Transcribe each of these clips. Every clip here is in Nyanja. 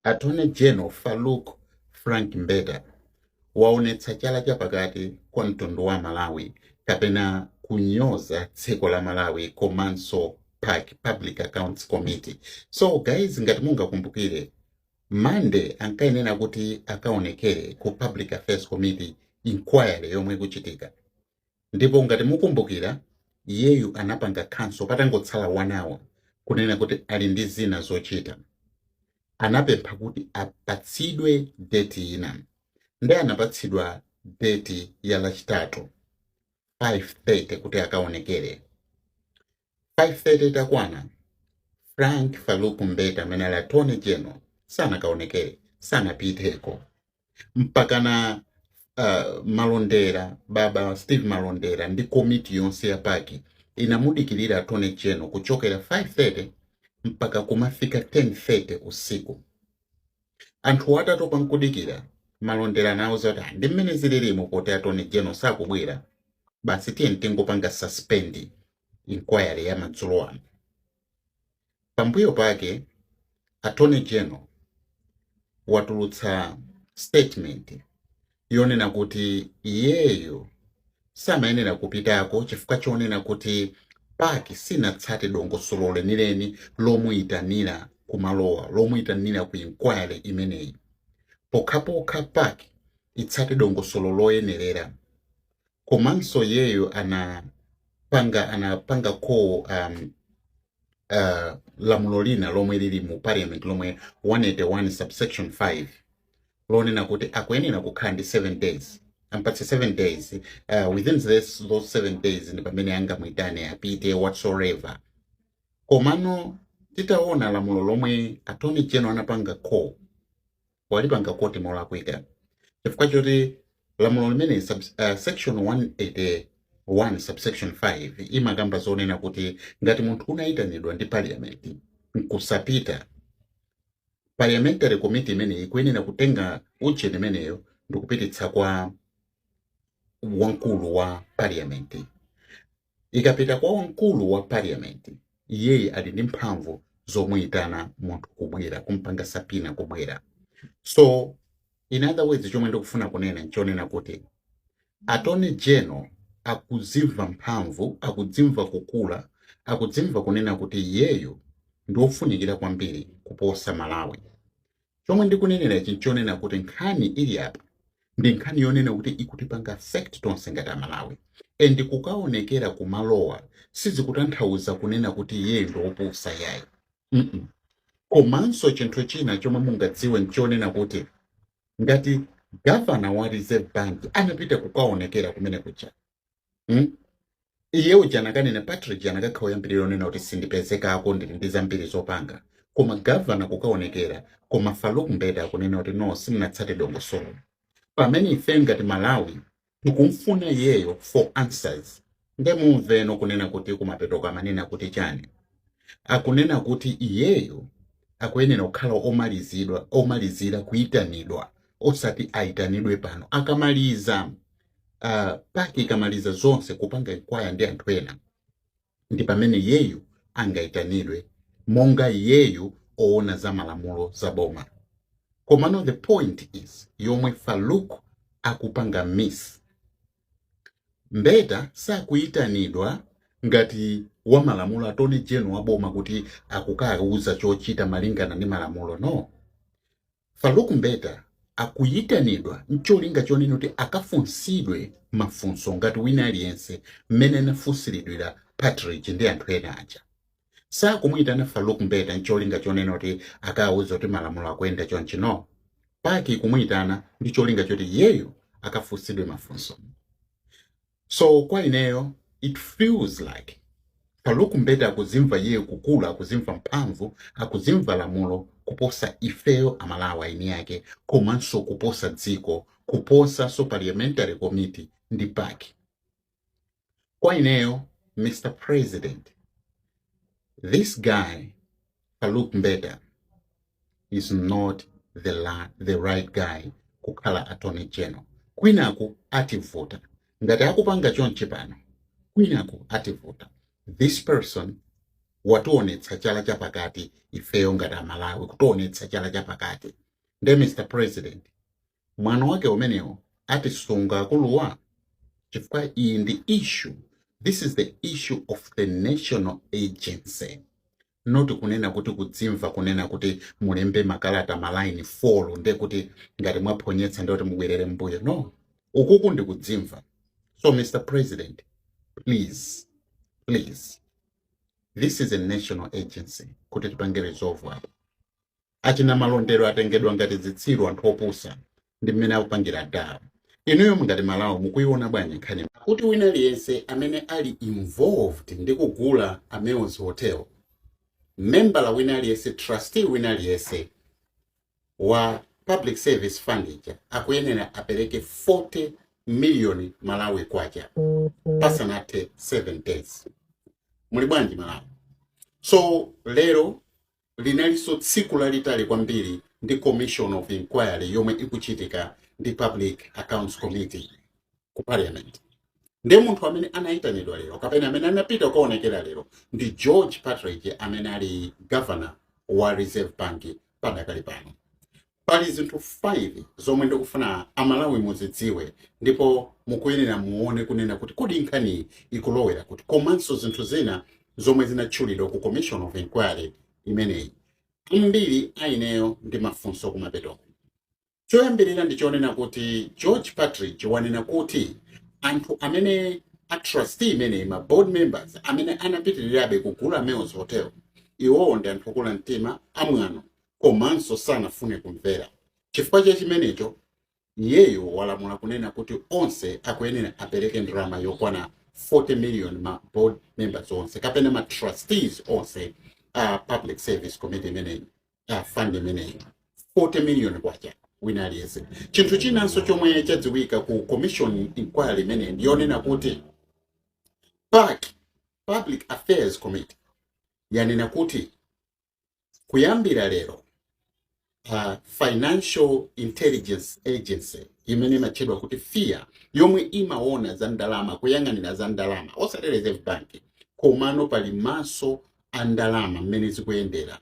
Attorney General Farouk Frank Mbeta waonetsa chala chapakati kwa mtundu wa Malawi kapena kunyoza dziko la Malawi komanso PAC, Public Accounts Committee. So guys, ngati mungakumbukire, Monday ankayenera kuti akaonekere ku Public Affairs Committee inquiry yomwe ikuchitika. Ndipo ngati mukumbukira, iyeyu anapanga cancel patangotsala 1 hour, kunena kuti ali ndi zina zochita. Anapempha kuti apatsidwe date ina, ndi anapatsidwa date ya Lachitatu 5:30 kuti akaonekere. 5:30 itakwana, Frank Farouk Mbeta amene ali Attorney General sanakaonekere, sanapiteko. Mpakana Malondera, baba Steve Malondera ndi komiti yonse ya PAC inamudikirira Attorney General kuchokera 5:30 mpaka kumafika 10:30 usiku. Anthu atatopa nkudikira, Malondera anawuza kuti, "Ah, ndi mmene zililimo poti Attorney General sakubwera, basi tiye tingopanga suspend inquiry ya madzulo ano." Pambuyo pake Attorney General watulutsa statement yonena kuti iyeyo samayenera kupitako chifukwa chonena kuti PAC sinatsate dongosolo lenileni lomuyitanira kumalowa, lomuyitanira ku inquiry imeneyi. Pokhapokha PAC itsate dongosolo loyenerera. Komanso iyeyo anapanga ko lamulo lina lomwe lili mu parliament, lomwe 181 subsection 5, lonena kuti akuyenera kukhala ndi 7 days, ampatse 7 days. Within those 7 days ndi pamene angamuyitane apite whatsoever. Komano titaona lamulo lomwe Attorney General anapanga call, walipanga quote molakwika, chifukwa choti lamulo limene section 181 subsection 5 imakamba zonena kuti ngati munthu unayitanidwa ndi parliament nkusapita, parliamentary committee imeneyi ikuyenera kutenga ujeni imeneyo ndikupititsa kwa wamkulu wa parliament. Ikapita kwa wamkulu wa parliament, iyeyi ali ndi mphamvu zomuyitana munthu kubwera, kumpanga subpoena kubwera. So in other words, chomwe ndikufuna kunena nchonena kuti Attorney General akudzimva mphamvu, akudzimva kukula, akudzimva kunena kuti iyeyo ndi wofunikira kwambiri kuposa Malawi. Chomwe ndikunenera ichi nchonena kuti nkhani ili apa ndi nkhani yonena kuti ikutipanga affect tonse ngati Amalawi, and kukaonekera kumalowa sizikutanthauza kunena kuti iyeyo ndi wopusa, yayi. Komanso chinthu china chomwe mungadziwe nchonena kuti ngati gavana wa Reserve Bank anapita kukaonekera kumene kuja, Iye uja anakanena, Patrick anakakhala oyambirira onena kuti sindipezekako, ndili ndi zambiri zopanga, koma gavana kukaonekera. Koma Farouk Mbeta akunena kuti no, simunatsate dongosolo, pamene ife ngati Malawi tikumfuna iyeyo for answers. Ndemumveno kunena kuti kumapeto kamanena kuti chani. Akunena kuti iyeyo akuyenera kukhala omalizidwa, omalizira kuyitanidwa, osati ayitanidwe pano. Akamaliza, PAC ikamaliza zonse kupanga inquiry ndi anthu ena, ndi pamene iyeyo angayitanidwe monga iyeyo oona za malamulo za boma. Komano the point is, yomwe Farouk akupanga miss, Mbeta sakuyitanidwa ngati wa malamulo, Attorney General wa boma, kuti akukauza chochita malingana ndi malamulo, no. Farouk Mbeta akuyitanidwa ncholinga chonena kuti akafunsidwe mafunso ngati wina aliyense, mmene anafunsiridwira Patrick ndi anthu ena aja. Sakumuyitana Farouk Mbeta ncholinga chonena kuti akawuza kuti malamulo akuyenda chonchi, no. PAC kumuyitana ndi cholinga choti iyeyo akafunsidwe mafunso. So kwa ineyo it feels like Farouk Mbeta akuzimva iye kukula, akuzimva mphamvu, akuzimva lamulo kuposa ifeyo Amalawi aini yake, komanso kuposa dziko, kuposa so parliamentary committee ndi PAC. Kwa ineyo, Mr President, this guy Farouk Mbeta is not the right guy kukhala Attorney General. Kwinaku ativuta. Ngati akupanga chonchi pano, kwinaku ativuta. This person Wationetsa chala chapakati ifeyo ngati Amalawi, kutionetsa chala chapakati. Nde Mr President, mwano wake umenewo atisunga akuluwa, chifukwa iyi ndi issue, this is the issue of the national agency, not kunena kuti kudzimva, kunena kuti mulembe makalata malaini 4, nde kuti ngati mwaphonyetsa ndoti mubwerere mbuyo. No, ukuku ndi kudzimva. So Mr President, please, please, this is a national agency kuti tipange resolve apo. Achina Malondero atengedwa ngati zitsiru, anthu opusa, ndi mmene akupangira dawo. Inuyo ngati Malawi mukuiona bwanji nkhani kuti wina aliyense amene ali involved ndi kugula Amaryllis Hotel, membala wina aliyense, trustee wina aliyense wa Public Service Fund ija, akuyenera apereke 40 million Malawi kwacha pasanathe 7 days? Muli bwanji Malawi? So lero linalinso tsiku lalitali kwambiri ndi commission of inquiry yomwe ikuchitika ndi Public Accounts Committee ku Parliament. Ndiye munthu amene anayitanidwa lero kapena amene anapita kukaonekera lero ndi George Partridge, amene ali governor wa Reserve Bank padakali pano. Pali zinthu 5 zomwe ndikufuna Amalawi muzidziwe, ndipo mukuyenera muone kunena kuti kodi nkhani ikulowera kuti, komanso zinthu zina zomwe zinatchulidwa ku commission of inquiry imeneyi. Ambiri aineyo ndi mafunso kumapetoko. Choyambirira ndi chonena kuti George Partridge wanena kuti anthu amene a trustee imeneyi, ma board members amene anapitirirabe kugula Amaryllis Hotel, iwowo ndi anthu okula mtima, amwano, komanso sanafune kumvera. Chifukwa cha chimenecho, iyeyo walamula kunena kuti onse akuyenera apereke ndalama yokwana 40 million, ma board members onse kapena ma trustees onse a Public Service Committee imeneyi, fund imeneyi, 40 million kwacha wina aliyense. Chinthu chinanso chomwe chadziwika ku commission inquiry imeneyi ndiyonena kuti PAC, Public Affairs Committee, yanena kuti kuyambira lero Financial Intelligence Agency imene imatchedwa kuti FIA, yomwe imaona za ndalama, kuyang'anira za ndalama, osati Reserve Bank, komano pali maso a ndalama mmene zikuyendera,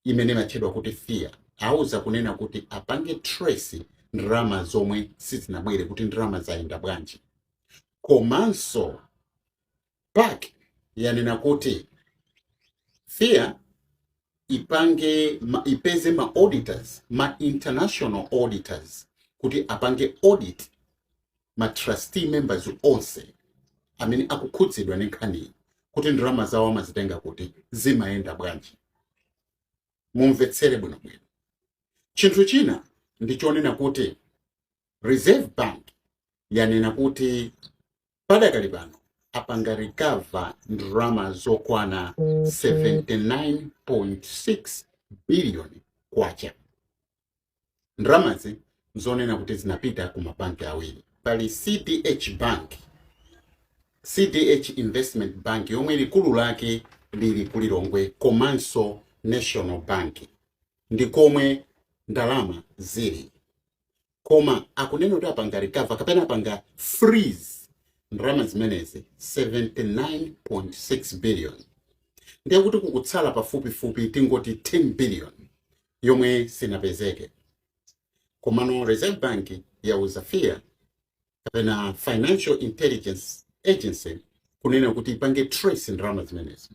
imene imatchedwa kuti FIA, auza kunena kuti apange trace ndalama zomwe sizinabwere, kuti ndalama zayenda bwanji. Komanso PAC yanena kuti FIA ipange ipeze ma auditors, ma international auditors, kuti apange audit ma trustee members onse amene akukhudzidwa ndi nkhaniyi, kuti ndalama zawo amazitenga kuti, zimayenda bwanji. Mumvetsere bwinobwino. Chinthu china ndi chonena kuti Reserve Bank yanena kuti padakali pano apanga recover ndalama zokwana 79.6 billion kwacha. Ndalamazi nzonena kuti zinapita ku mabanki awiri. Pali CDH Bank, CDH Investment Bank, yomwe likulu lake lili ku Lilongwe, komanso National Bank, ndi komwe ndalama zili. Koma akunena kuti apanga recover kapena apanga freeze ndalama zimenezi, 79.6 billion. Ndiye kuti kukutsala pafupifupi tingoti 10 billion yomwe sinapezeke. Komano Reserve Bank yauza FIA kapena Financial Intelligence Agency kunena kuti ipange trace ndalama zimenezi.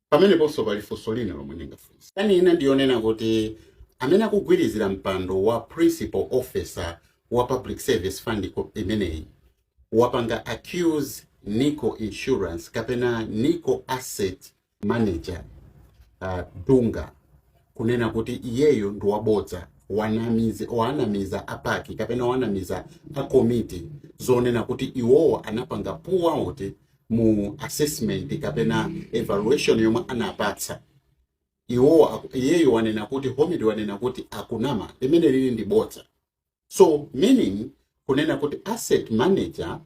Pameneponso pali funso lina lomwe ndingafunse. Nkhani ina ndiyonena kuti amene akugwirizira mpando wa principal officer wa Public Service Fund imeneyi wapanga accuse Nico Insurance kapena Nico Asset Manager Dunga kunena kuti iyeyo ndi wabodza, wanamiza a PAC kapena wanamiza a committee zonena kuti iwowo anapanga pull out mu assessment kapena evaluation yomwe anapatsa iwowo. Iyeyo wanena kuti, Homid wanena kuti akunama, limene lili ndi bodza. So meaning kunena kuti asset manager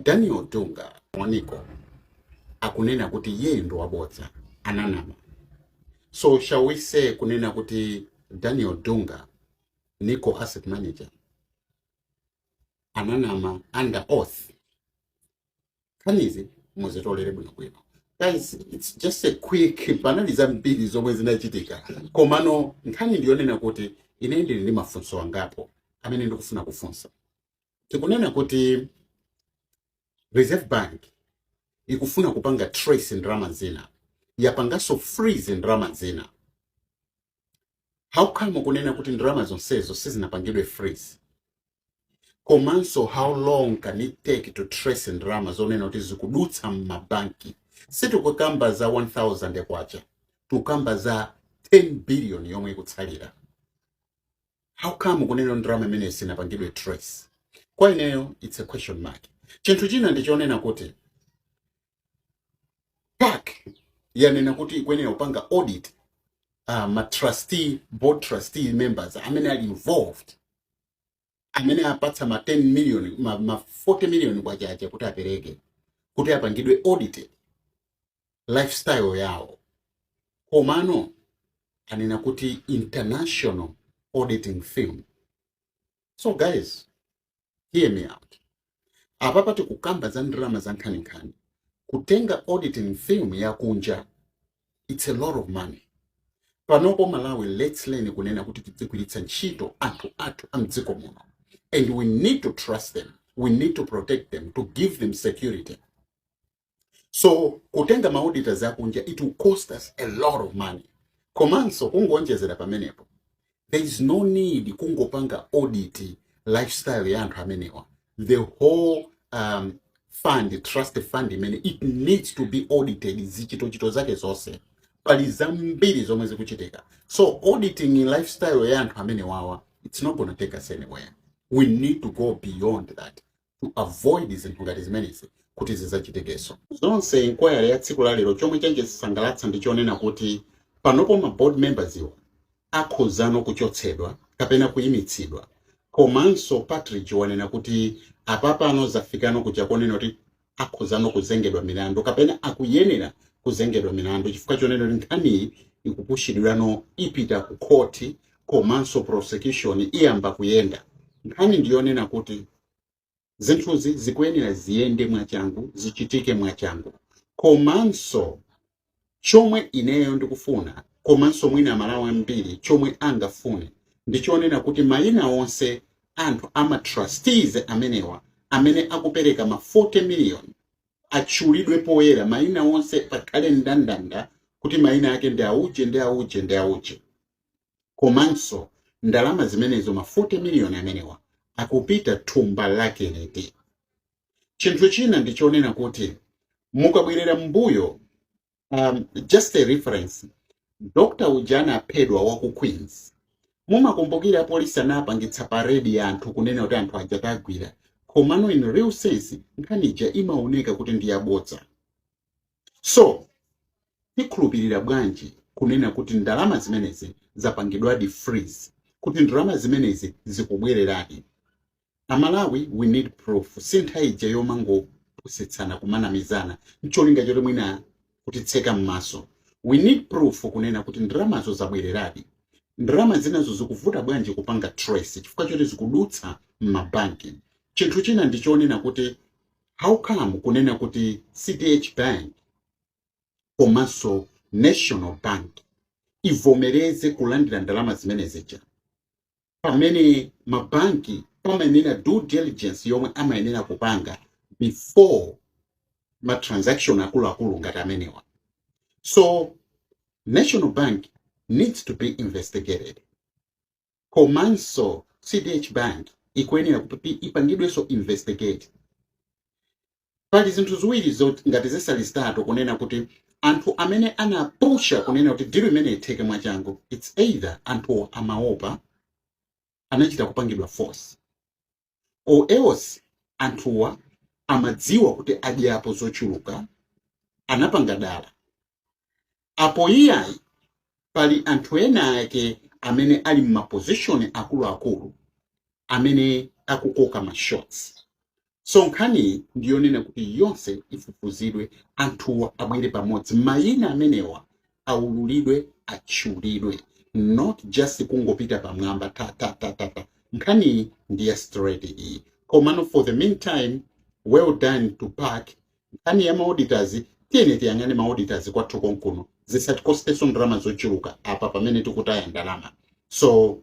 Daniel Dunga wa Nico akunena kuti iyeyo ndi wabodza, ananama. So shall we say kunena kuti Daniel Dunga, Nico Asset Manager, ananama under oath? Nkhanizi muzitolere bwinobwino. Guys, it's just a quick, panali zambiri zomwe zinachitika, komano nkhani ndiyonena kuti ine ndili ndi mafunso angapo amene ndikufuna kufunsa. Tikunena kuti Reserve Bank ikufuna kupanga trace ndalama zina, yapanganso freeze ndalama zina. How come kunena kuti ndalama zonsezo sizinapangidwe freeze? Komanso how long can it take to trace ndalama zonena kuti zikudutsa m'mabanki? Sitikukamba za 1000 kwacha, tikukamba za 10 billion yomwe ikutsalira. How come kunena ndalama imene sinapangidwe trace? Kwa ineyo it's a question mark. Chinthu china ndichonena kuti PAC yanena kuti ikuyenera kupanga audit ma trustee board, trustee members amene ali involved, amene apatsa ma 10 million, ma 40 million kwachacha kuti apereke, kuti apangidwe audited lifestyle yawo. Komano anena kuti international auditing firm. So guys, hear me out. Apapa tikukamba za ndalama za nkhaninkhani. Kutenga auditing firm yakunja, it's a lot of money. Panopo Malawi, let's learn kunena kuti tidzigwiritsa ntchito anthu athu a mdziko muno, and we need to trust them, we need to protect them, to give them security. So kutenga ma auditors akunja, it will cost us a lot of money. Komanso kungonjezera pamenepo, there is no need kungopanga audit lifestyle ya anthu amenewa. The whole fund, trust fund imene, it needs to be audited, zichitochito zake zonse. Pali zambiri zomwe zikuchitika. So auditing lifestyle ya anthu amenewawa, it's not gonna take us anywhere. We need to go beyond that to avoid zinthu ngati zimenezi kuti zizachitikenso. Zonse inquiry ya tsiku la lero, chomwe chandisangalatsa ndi chonena kuti panopo ma board members iwo akhozano kuchotsedwa kapena kuyimitsidwa. Komanso Patrick wanena kuti apapano zafikano kuja konena kuti akhozano kuzengedwa milandu kapena akuyenera kuzengedwa milandu, chifukwa chonena kuti nkhaniyi ikupushidwirano, ipita ku khoti, komanso prosecution iyamba kuyenda. Nkhani ndiyonena kuti zinthuzi zikuyenera ziyende mwachangu, zichitike mwachangu. Komanso chomwe ineyo ndikufuna, komanso mwina Amalawi ambiri chomwe angafune, ndichonena kuti mayina onse anthu ama trustees amenewa amene akupereka ma 40 million atchulidwe poyera, mayina onse pakhale ndandanda kuti mayina ake ndi auje, ndi auje, ndi auje. Komanso ndalama zimenezo, ma 40 million amenewa, akupita thumba lake liti? Chinthu china ndichonena kuti mukabwerera mbuyo, just a reference, Dr uja anaphedwa wa ku Queens, mumakumbukira apolisi anapangitsa parade ya anthu kunena kuti anthu aja tagwira. Komano in real sense nkhani ija imaoneka kuti ndi yabodza. So tikhulupirira bwanji kunena kuti ndalama zimenezi zapangidwadi freeze, kuti ndalama zimenezi zikubwereradi? Amalawi, we need proof. Si nthawi ija yomangopusitsana, kumanamizana ncholinga choti mwina kutitseka m'maso. We need proof kunena kuti ndalamazo zabwereradi. Ndalama zinazo zikuvuta bwanji kupanga trace chifukwa choti zikudutsa m'mabanki? Chinthu china ndichonena kuti how come kunena kuti CDH Bank komanso National Bank ivomereze kulandira ndalama zimene zija, pamene mabanki pamayenera due diligence yomwe amayenera kupanga before ma transaction akuluakulu ngati amenewa? So National Bank needs to be investigated, komanso CDH Bank ikuyenera kuti ipangidwenso investigate. Pali zinthu ziwiri ngati zisali zitatu kunena kuti anthu amene anapusha kunena kuti deal imene itheke mwachangu, it's either anthuwo amaopa, anachita kupangidwa force, or else anthuwa amadziwa kuti adyapo zochuluka, anapanga dala. Apo iyayi, pali anthu ena ake amene ali m'ma position akuluakulu amene akukoka ma shots. So nkhani ndiyonena kuti yonse ifufuzidwe, anthuwa abwere pamodzi, mayina amenewa aululidwe, atchulidwe, not just kungopita pamwamba ta ta ta ta ta. Nkhaniyi ndi ya straight iyi. Komano for the meantime, well done to PAC. Nkhani ya ma auditors Tiyeni tiyang'ane ma auditors kwathu konkuno, zisatikosteso ndalama zochuluka apa pamene tikutaya ndalama. So